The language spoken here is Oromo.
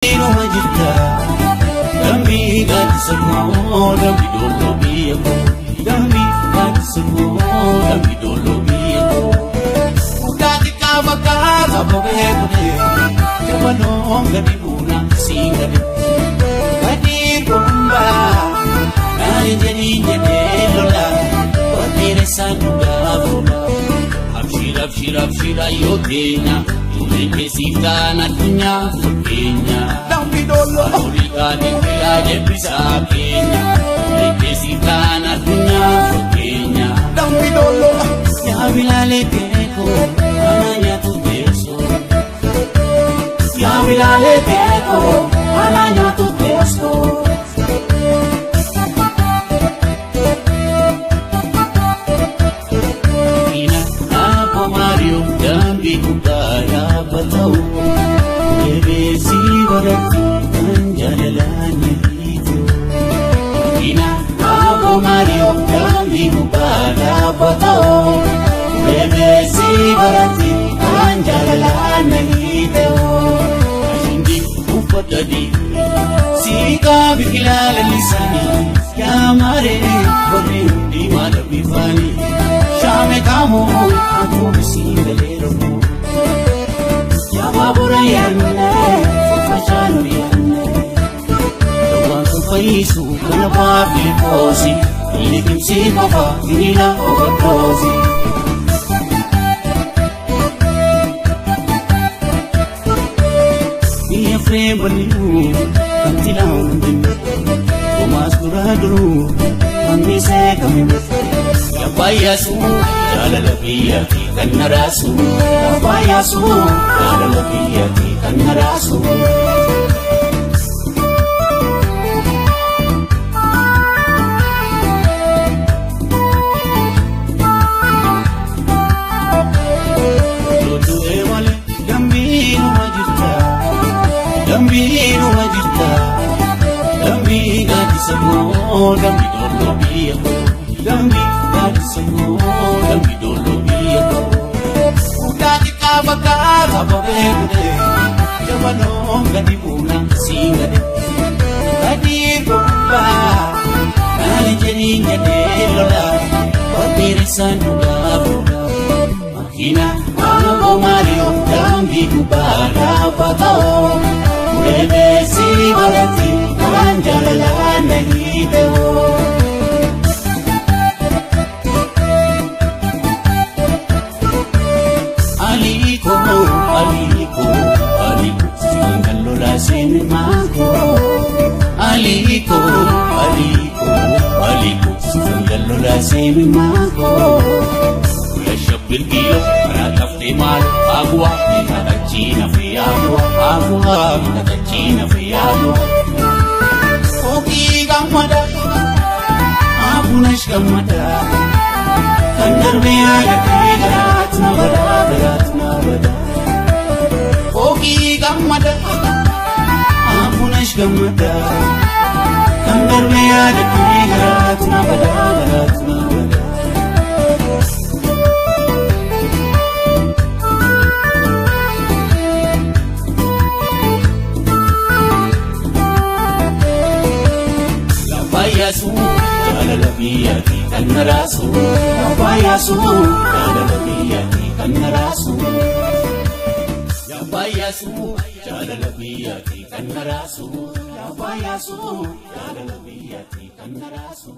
Jirta dambii gaaddisa koo, dambii dolloo biyya koo, dambii gaaddisa koo, dambii dolloo biyya koo. Guddaa xiqqaa fakkaata bobee kutee jabanoon gadi buuna siin gadi gadi gombaa naani jedhii jedhee lola warqeeressaan dhugaa fuula. Abshir abshir abshir ayyoo keenya ijoolleen keessiif ta'an addunyaa fakkeenya. Dambii dolloo. Horii kaanii biraa deebisaa keenya ijoolleen keessiif ta'an addunyaa fakkeenya. Dambii dolloo. Yaa bilaalee beekoo ana nyaatu beesoo. Yaa bilaalee beekoo ana nyaatu beesoo. Ina Abbo Maariyo dambii gubbaa dhaabbata'u. Deebiisii godhatti kan jaalalaan hiitu. Ina Abbo Maariyo dambii gubbaa dhaabbata'u. Deebiisii godhatti kan jaalalaan hiitu. Ashindi uffata siiqaa biqilaa lalisanii yaa maaree warri hundi maal bifaanii. Shaame kaamoo akkuma galeeroo. Yaa baabura yaadne faffachaan yaadne. Waan kun fayyisu kana baafii liqimsii qofa miila overdoosi. Biyya firee bal'uu kan tilaan dinnu Tumaas duraa duruu hambisee kamimu. Yabbaayyaasuu jaalala biyyaati kan na raasu. Yabbaayyaasuu jaalala biyyaati kan na raasu. Loltu'ee malee dambiinuma jirta, dambiinuma jirta, dambii gaaddisa koo, dambii dolloo biyya koo, dambii gaaddisa koo, dambii dolloo biyya koo. Guddaa xiqqaa fakkaata bobee kutee jabanoon gadi buuna siin gadi gadi gombaa naani jedhiin jedhee lola warqeeressaan dhugaa fuudha. Makina Abbo Maariyo dambii gubbaa dhaabbata'u. Deebiisii godhatti kan jaalalaan na hiite'u. Aliko aliko aliko kan lola maako. Aliko aliko aliko kan lola maako. Yashabbir kiyo karaa taftee maal aguwa kadhachiina fi aguwa aguwa kadhachiina fi aguwa. Ookii gammada abunash gammada kan darbee yaadadhee garaatu na badaa garaatu na badaa. Ookii gammada abunash gammada kan darbee yaadadhee garaatu na badaa garaatu na badaa. Yabbaayyaasuu jaalala biyyaati kan na raasu. Yabbaayyaasuu jaalala biyyaati kan na raasu. Yabbaayyaasuu jaalala biyyaati kan na raasu. Yabbaayyaasuu jaalala biyyaati kan na raasu.